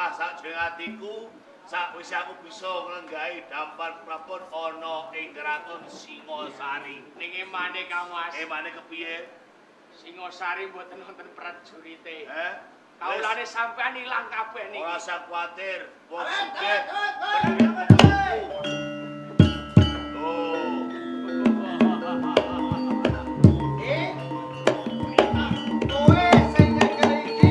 Sumpah sak jroning atiku, sakwise aku bisa nglenggahi dampar prabon ana ing kraton Singosari. Ning emane Kang Mas. Emane kepiye? Singosari mboten wonten prajurite. Eh? Kaulane sampean ilang kabeh niki. Ora usah kuwatir, wong sugih. Oh. Kowe sing nyekel iki,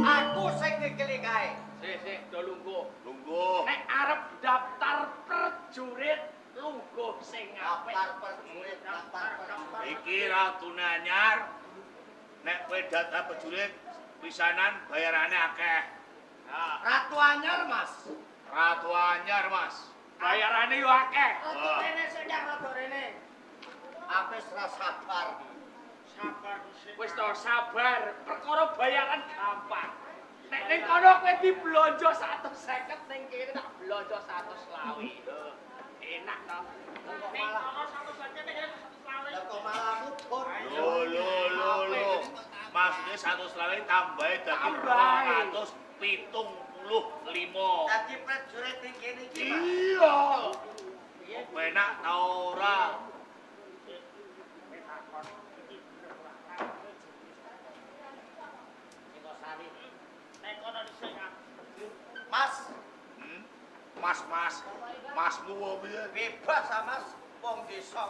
aku sing nyekel kae. Sik, sik, do lungguh. Lungguh. Nek arep daftar prajurit lungguh sing apik. Daftar prajurit, daftar prajurit. Iki ratune anyar. Nek kowe daftar prajurit pisanan bayarane akeh. Nah, Ratu anyar, Mas. Ratu anyar, Mas. Bayarane yo akeh. Wah. Rene sik ndak rada rene. Aku wis ora sabar. Sabar dhisik. Wis to sabar, perkara bayaran gampang. Nek ning kono kowe diblonjo 150, ning kene tak blonjo 120. Enak to. Ning kono 150 ning kene 120. Lah kok malah mudhun. Lho lho lho lho. Maksudnya 120 tambahe dadi Tambahe. 275. Dadi prajurit ning kene iki, Mas. Iya. Penak ta ora? Singosari. Ning kono dhisik ah. Mas, Hmm? Mas, mas. Masmu wae piye? bebas ah, Mas, wong desa.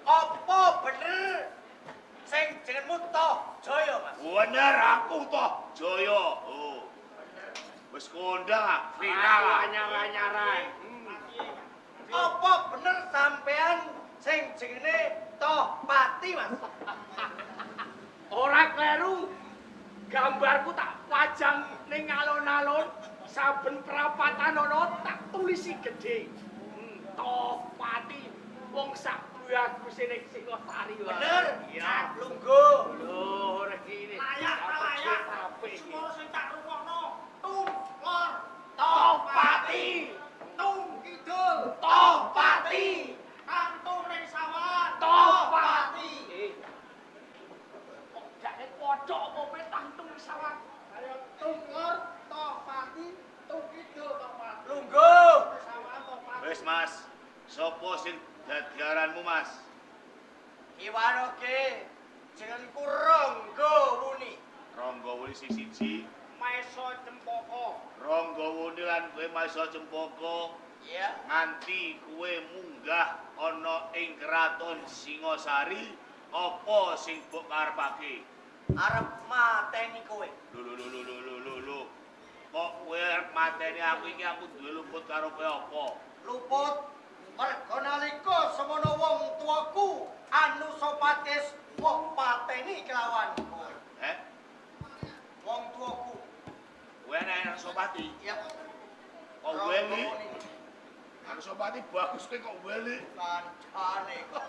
Apa bener sing jenengmu Toh Jaya, Mas? Bener aku toh Jaya. Oh. Wis kondang ah, viral ah. Anyar-anyaran. Apa bener sampean sing jenenge Toh Pati, Mas? Ora kleru. Gambarku tak pajang ning alun-alun, saben perapatan ana tak tulisi gedhe. Toh Pati wong sak baguse ning Singosari wae. Bener? Iya. Lungguh. Lho, regine. Layak ta layak. Apik iki. Swara sing tak rungokno. Tung lor Toh Pati, tung kidul Toh Pati, kantung ning sawah. Toh Pati. Kok jane pojok apa pe tantung sawah. Ayo tung lor Toh Pati, tung kidul Toh Pati. Lungguh. Sawah Toh Pati. Wis Mas, sapa sing dadi aranmu Mas? Kiwanoke jenengku Rangga Wuni. Rangga Wuni sing siji, Maesa Cempaka. Rangga Wuni lan kowe Maesa Cempaka Iya. nganti kowe munggah ana ing kraton Singosari, apa sing mbok karepake? Arep mateni kowe. Lho lho lho lho lho lho lho. Kok kowe arep mateni aku iki aku duwe luput karo kowe apa? Luput mergo nalika semono wong tuaku Anusapati wong pateni kelawan kowe. Eh? Wong tuaku. Kowe anake Anusapati? Iya. Kok weli? Anusapati bagus kowe kok weli? Kancane kok.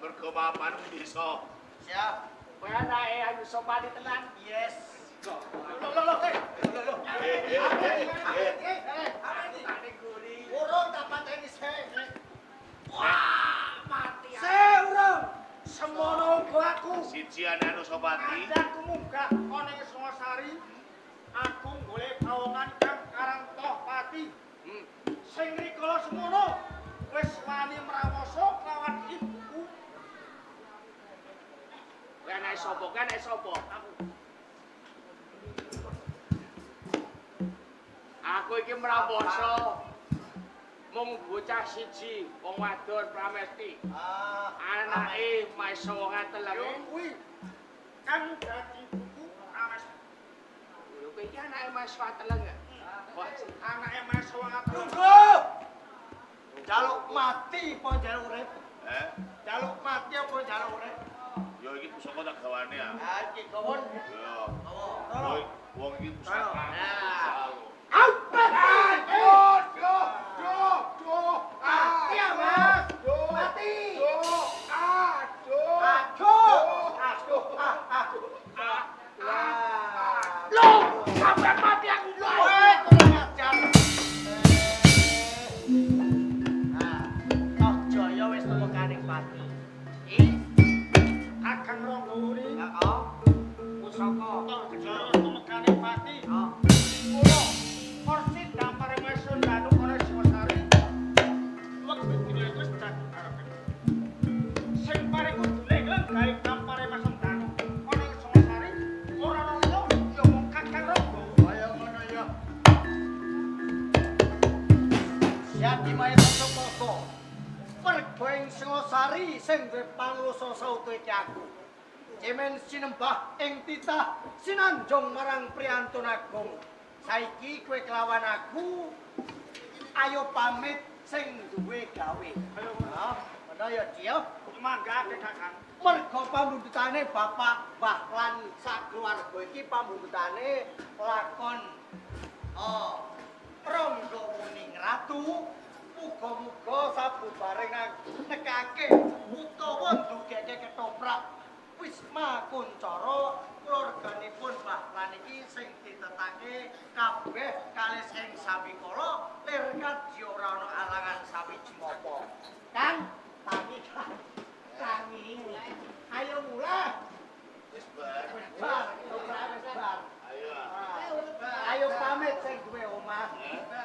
Mergo papan desa. Siap. Kowe anake Anusapati tenan. Yes. Lho lho lho, eh. Lho lho. Eh, eh, eh, eh. Tak ning guri. Urung tak pateni sik. Wah, mati. Se urung. Semono uga aku. Siji anake Anusapati. Aku munggah ana ing Singosari. Aku golek pawongan kang aran Toh Pati. Sing rikala semono wis wani mrawasa lawan ibuku. Kowe anake sapa? Kowe anake sapa? Aku. Aku iki mrawasa mung bocah siji, wong wadon Pramesti. Ah, Anake Maesa wong ateleng. Yo kuwi kang dadi ibuku Pramesti. Lho kowe iki anake Maesa ateleng ya? Wah, Anake Maesa wong ateleng. Lungguh. Jaluk mati apa jaluk urip? Eh? Jaluk mati apa jaluk urip? Yo iki pusaka tak gawane ah. Ah, iki gawon. Yo. Gawa. Wong iki pusaka. Nah. Aduh, duh, duh, duh. Mati ya, Mas. Mati. Duh, aduh. Aduh. Aduh. Aduh. Ah. Lho, sampean mati aku. Kowe kurang ajar. Nah, Toh Jaya wis tumekaning pati. Iki Kakang Rangga Wuni heeh. Pusaka. Toh Jaya tumekaning wae Tojo. Merga ing Singosari sing duwe panguwasa sauto iki aku. Cemen sinembah ing titah sinanjung marang priyantun agung. Saiki kowe kelawan aku ayo pamit sing duwe gawe. Ayo, ngono ya, Cio. Manggake Kakang. Merga pambundutane Bapak Mbah lan sak keluarga iki pambundutane lakon oh Rangga Wening Ratu. Muga-muga sabubare nekake utawa ndugeke ketoprak Wisma Kuncara keluarganipun Mbah lan iki sing ditetake kabeh kalis ing sawikala lir kadya ora ana alangan sawiji apa. Kang, tangi Kang. Tangi. Ayo mulai. Wis bar. Wis bar, ketoprak wis bar. Ayo. Ayo pamit sing duwe omah.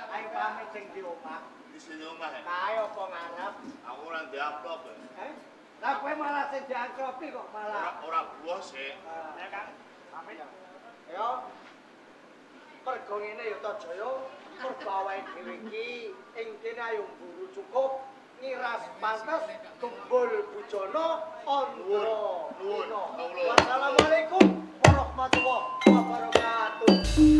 Ayo pamit sing di omah. Di sini omah ya. Kae apa ngarep? Aku ora ndek amplop. Ya. Eh? Lah kowe malah sing diangklopi kok malah. Ora buah sih. Ah. Ya Kang, pamit. Ya. Mergo ngene ya Tojaya, mergo awake dhewe iki ing kene ayo mburu cukup ngiras pantes gembul bujana andra. Nuwun. Wassalamualaikum warahmatullahi wabarakatuh.